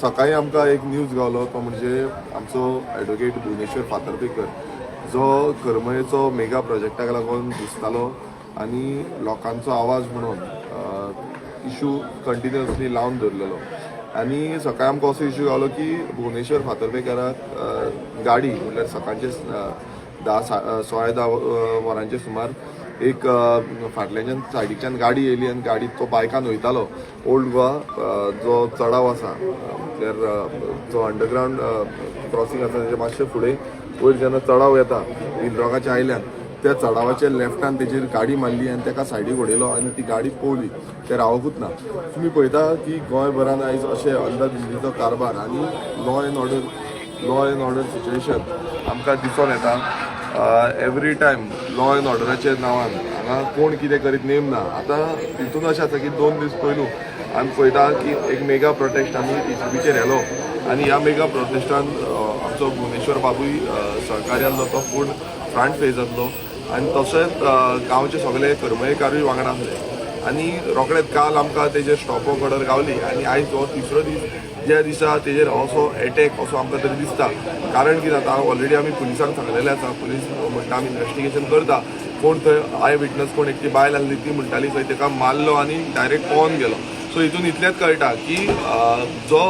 सकाळी आमकां एक न्यूज गावलो, तो म्हणजे आमचो एडवोकेट भुवनेश्वर फातर्पेकर, जो करमळेचो मेगा प्रोजेक्टाक लागून दिसतालो आनी लोकांचो आवाज म्हणून इशू कंटिन्युअसली लावन धरलेलो. आनी सकाळी आमकां असो इशू गावलो की भुवनेश्वर फातर्पेकराक गाडी, म्हणल्यार सकाळचे 10, 9:15 वरांचे सुमार एक फाटल्याच्यान सायडीच्यान गाडी येयली आनी गाडी तो बायकान वयतालो. ओल्ड गोवा जो चडाव आसा, म्हटल्यार जो अंडरग्रावंड क्रॉसिंग आसा, तेच्या मातशें फुडें वयर जेन्ना चडाव येता विलरॉकाच्या आयल्यान, त्या चडावाच्या लेफ्टान तेजेर गाडी मारली आनी ताका सायडीक उडयलो आनी ती गाडी पोवली, ते रावकूच ना. तुमी पळयता की गोंयभरान आयज अशें अंदाधुंदीचो कारभार आनी law and order situation आमकां दिसोन येता. एवरी टायम लॉ एंड ऑर्डराच्या नांवान हांगा कोण कितें करीत नेम ना. आतां तितून अशें आसा की 2 दीस पयलू आमी पळयता की एक मेगा प्रोटेस्ट आमी ईसीबीचेर व्हेलो आनी ह्या मेगा प्रोटेस्टान आमचो भुवनेश्वर बाबूय सहकारी आसलो, तो पूर्ण फ्रंट फेज आसलो आनी तशेंच गांवचे सगळे करमळेकारूय वांगडा आसले. आनी रोखडेच काल आमकां तेजेर स्टॉप वर्क ऑर्डर गावली आनी आयज हो तिसरो दीस, ज्या दिसा तेजेर असो एटॅक असो आमकां तरी दिसता. कारण कितें जाता, ऑलरेडी आमी पुलिसांक सांगलेलें आसा. पुलीस म्हणटा, आमी इन्वेस्टिगेशन करता. कोण थंय I witness, कोण एकटी बायल आसली, ती म्हणटाली थंय ताका मारलो आनी डायरेक्ट पळोवन गेलो. सो हितून इतलेंच कळटा की जो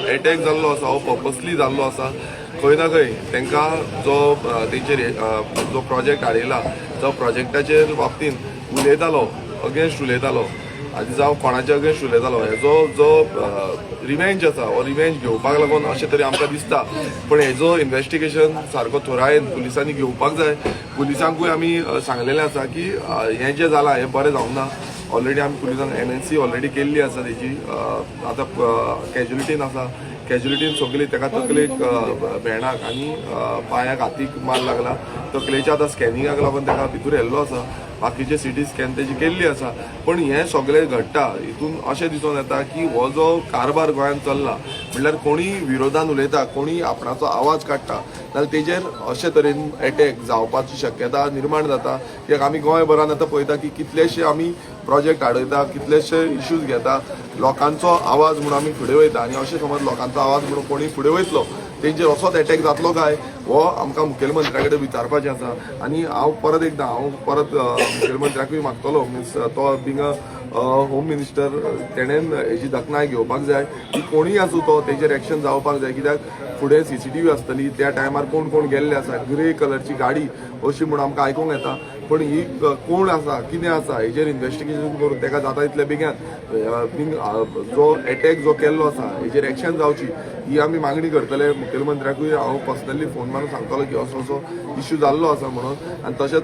एटॅक जाल्लो आसा हो पर्पसली जाल्लो आसा. खंय ना खंय तांकां जो तेंचेर जो प्रोजेक्ट हाडयला, जो प्रोजेक्टाचेर बाबतीन उलयतालो, अगेन्स्ट उलयतालो आनी जावं कोणाच्या अगेन्स्ट उलयतालो, हेजो जो रिवेंज आसा, हो रिवेंज घेवपाक लागून अशें तरी आमकां दिसता. पण हेजो इन्वेस्टिगेशन सारको थोरायेन पुलिसांनी घेवपाक जाय. पुलिसांकूय आमी सांगलेलें आसा की हें जें जालां हें बरें जावंक ना. ऑलरेडी आमी पुलिसांक एनएनसी ऑलरेडी केल्ली आसा तेजी. आतां कॅज्युलिटीन आसा. कॅज्युलिटीन सगळी ताका तकलेक, भेणाक आनी पांयाक, हातीक मार लागला. तकलेच्या आतां स्कॅनिंगाक लागून ताका भितूर येल्लो आसा. बाकीचे सिटी स्कॅन तेजी केल्ली आसा. पण हें सगळें घडटा हितून अशें दिसून येता की हो जो कारभार गोंयांत चल्ला, म्हणल्यार कोणी विरोधान उलयता, कोणी आपणाचो आवाज काडटा जाल्यार तेजेर अशे तरेन एटॅक जावपाची शक्यता निर्माण जाता. कित्याक आमी गोंयभरान आतां पळयता की कितलेशे आमी प्रोजेक्ट हाडयता, कितलेशे इश्यूज घेता, लोकांचो आवाज म्हणून आमी फुडें वयता. आनी अशें समज लोकांचो आवाज म्हणून कोणी फुडें वयतलो, तेंचेर असोच एटॅक जातलो काय, हो आमकां मुखेलमंत्र्या कडेन विचारपाचें आसा. आनी हांव परत एकदां, हांव परत मुखेलमंत्र्याकूय मागतलो, मिन्स तो बिंग अ होम मिनिस्टर, तेणेन हेजी दखणाय घेवपाक जाय की कोणूय आसूं तो, तेजेर एक्शन जावपाक जाय. कित्याक फुडें सीसीटीव्ही आसतली, त्या टायमार कोण कोण गेल्ले आसा, ग्रे कलरची गाडी अशी म्हूण आमकां आयकूंक येता. पण ही कोण आसा, कितें आसा, हेजेर इन्वेस्टिगेशन करून ताका जाता तितले बेगीन बीन जो एटॅक जो केल्लो आसा हेजेर एक्शन जावची, ही आमी मागणी करतले. मुखेलमंत्र्याकूय हांव पर्सनली फोन मारून सांगतलो की असो असो इश्यू जाल्लो आसा म्हणून. आनी तशेंच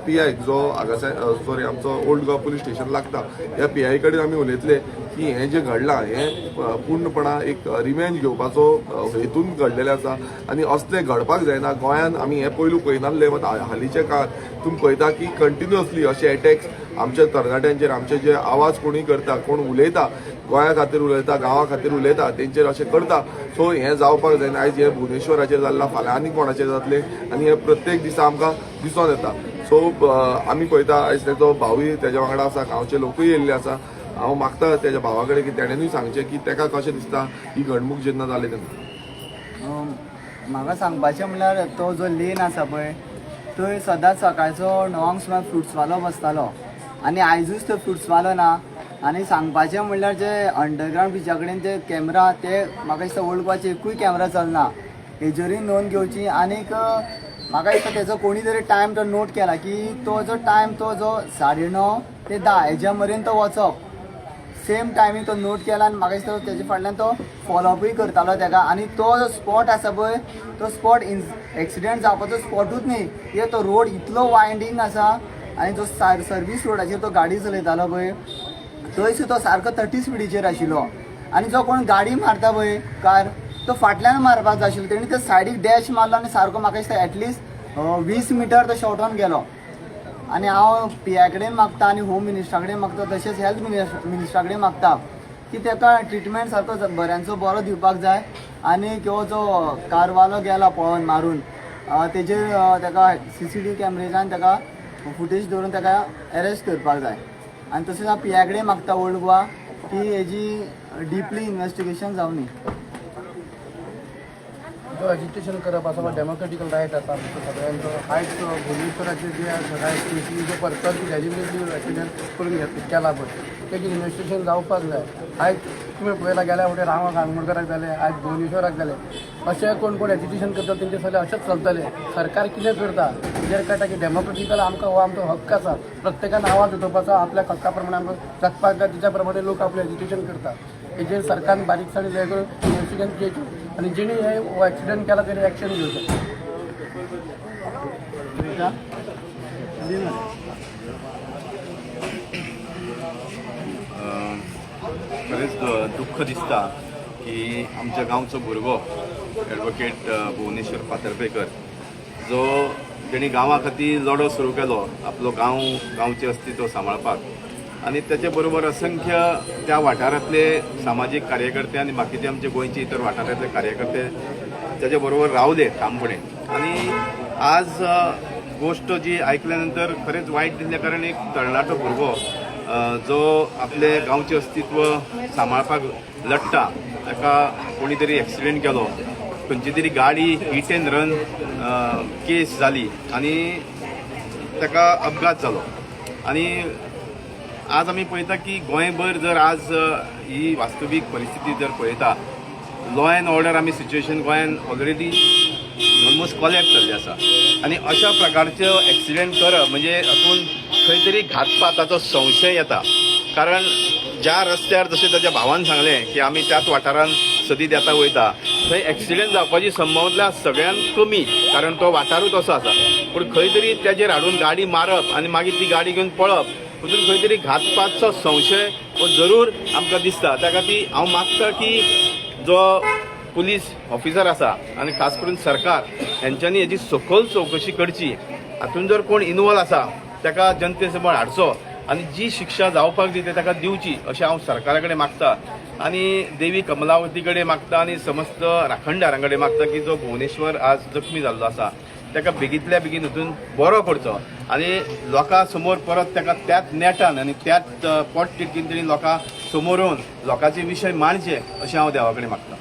पी I जो हांगासर, सॉरी, आमचो ओल्ड गोवा पुलीस स्टेशन लागता, ह्या पी I कडेन आमी उलयतले की हें जें घडलां हें पूर्णपणा एक रिवेंज घेवपाचो हेतून घडलेलें आसा आनी असलें घडपाक जायना गोंयान. आमी हें पयलू पळयनासले, मात हालींच्या काळात तुमी पळयता की कंटिन्युअसली अशे एटॅक्स आमच्या तरणाट्यांचेर, आमचे जे आवाज कोणी करता, कोण उलयता, गोंया खातीर उलयता, गांवा खातीर उलयता, तेंचेर अशें करता. सो हें जावपाक जायना. आयज हें भुवनेश्वराचेर जाल्लां, फाल्यां आनी कोणाचेर जातलें आनी हें प्रत्येक दिसा आमकां दिसोन येता. सो आमी पळयता, आयज तेजो भावूय तेज्या वांगडा आसा, गांवचे लोकूय येयल्ले आसा. हांव मागता तेज्या भावा कडेन की तेणेनूय सांगचें की तेका कशें दिसता ही घडणूक जेन्ना जाली तेन्ना. म्हाका सांगपाचें म्हणल्यार, तो जो लेन आसा पळय, थंय सदांच सकाळचो 9 सुमार फ्रुट्सवालो बसतालो आनी आयजूच तो फ्रुट्सवालो ना. आनी सांगपाचें म्हणल्यार, जे अंडरग्रावंड ब्रिजा कडेन जे कॅमेरा, ते म्हाका दिसता ओल्ड गोवाचे एकूय कॅमेरा चलना. हेजेरूय नोंद घेवची. आनीक म्हाका दिसता तेजो कोणी तरी टायम तो नोट केला की तो जो टायम, तो जो 9:30 ते 10 हेज्या मेरेन तो वचप, सेम टायमींग तो नोट केला. आनी म्हाका दिसता तेजे फाटल्यान तो फॉलोअपूय करतालो तेका. आनी तो जो स्पॉट आसा पळय, तो स्पॉट एक्सिडेंट जावपाचो स्पॉटूच न्ही, कित्याक तो रोड इतलो वायंडींग आसा आनी जो सर्वीस रोडाचेर तो गाडी चलयतालो पळय, थंय सुद्दां तो सारको 30 स्पिडीचेर आशिल्लो. आनी जो कोण गाडी मारता पळय कार, तो फाटल्यान मारपाक जाय आशिल्लो, तेणी ते सायडीक डॅश मारलो आनी सारको म्हाका दिसता एटलिस्ट 20 मिटर तो शॉर्टोन गेलो. आनी हांव पी I कडेन मागता आनी होम मिनिस्टरा कडेन मागता, तशेंच हेल्थ मिनिस्टरा कडेन मागता की ताका ट्रिटमेंट सारको बऱ्यांचो बरो दिवपाक जाय. आनी किंवा जो कारवालो गेला पळोवन मारून, तेजेर ताका सीसीटीव्ही कॅमेरेजान ताका फुटेज दवरून ताका अरेस्ट करपाक जाय. आनी तशेंच हांव पी I कडेन मागता ओल्ड गोवा की हेजी डिपली इन्वेस्टिगेशन जावनी. जो एजिटेशन करप आसा हो डेमोक्रेटिकल रायट आसा आमचो सगळ्यांचो. आयज भुवनेश्वराचे जे सगळ्या केसी जो पर्पज डेलिबरेटली एक्सिडंट करून घेत केला पळय, तेजेर इन्वेस्टिगेशन जावपाक जाय. आयज तुमी पळयला, गेल्या फावटी रामा काणकोणकराक जालें, आयज भुवनेश्वराक जालें. अशें कोण कोण एजिटेशन करता तेंचे सगळें अशेंच चलतलें. सरकार कितें करता तेजेर कळटा की डेमोक्रेटिकल आमकां हो आमचो हक्क आसा, प्रत्येकान आवाज उठोवपाचो. आपल्या हक्का प्रमाणे आमकां जगपाक जाय, तेच्या प्रमाणे लोक आपलें एजिटेशन करता. हेजेर सरकारन बारीकसाणी हें करून इन्वेस्टिगेशन घेवचें आनी जेणी हे एक्सिडंट केला तेणी एक्शन घेवचें. खरेंच दुख्ख दिसता की आमच्या गांवचो भुरगो एडवोकेट भुवनेश्वर फातर्पेकर, जो तेणी गांवा खातीर लढो सुरू केलो, आपलो गांव, गांवचें अस्तित्व सांबाळपाक, आनी तेचे बरोबर असंख्य त्या वाठारांतले सामाजीक कार्यकर्ते आनी बाकीचे आमचे गोंयचे इतर वाठारांतले कार्यकर्ते तेच्या बरोबर रावले ठामपणे. आनी आज गोश्ट जी आयकल्या नंतर खरेंच वायट दिसलें, कारण एक तरणाटो भुरगो जो आपले गांवचें अस्तित्व सांबाळपाक लडटा, ताका कोणी तरी एक्सिडेंट केलो, खंयची तरी गाडी हीट एंड रन केस जाली आनी ताका अपघात जालो. आनी आज आमी पळयता की गोंयभर जर आज ही वास्तवीक परिस्थिती जर पळयता, लॉ एंड ऑर्डर आमी सिच्युएशन गोंयान ऑलरेडी ऑलमोस्ट कॉलॅप्स जाल्लें आसा. आनी अशा प्रकारच्यो एक्सिडेंट करप म्हणजे हातून खंय तरी घातपाताचो संशय येता, कारण ज्या रस्त्यार, जशें ताच्या भावान सांगलें की आमी त्याच वाठारान सदींच येता वयता, थंय एक्सिडेंट जावपाची संभावना सगळ्यांत कमी, कारण तो वाठारूच असो आसा. पूण खंय तरी तेजेर हाडून गाडी मारप आनी मागीर ती गाडी घेवन पळप, तातूंत खंय तरी घातपातचो संशय हो जरूर आमकां दिसता. त्या खातीर हांव मागता की जो पुलीस ऑफिसर आसा आनी खास करून सरकार हेंच्यांनी हेजी सखोल चवकशी करची. हातूंत जर कोण इनवॉल्व आसा ताका जनते समोर हाडचो आनी जी शिक्षा जावपाक जाय ते ताका दिवची, अशें हांव सरकारा कडेन मागता आनी देवी कमलावती कडेन मागता आनी समस्त राखणदारां कडेन मागता की जो भुवनेश्वर आज जखमी जाल्लो आसा ताका बेगींतल्या बेगीन हितून बरो करचो आनी लोकां समोर परत ताका त्याच नेटान आनी त्याच पोट तिडकीन तेणी लोकां समोर येवन लोकांचे विशय मांडचे, अशें हांव देवा कडेन मागता.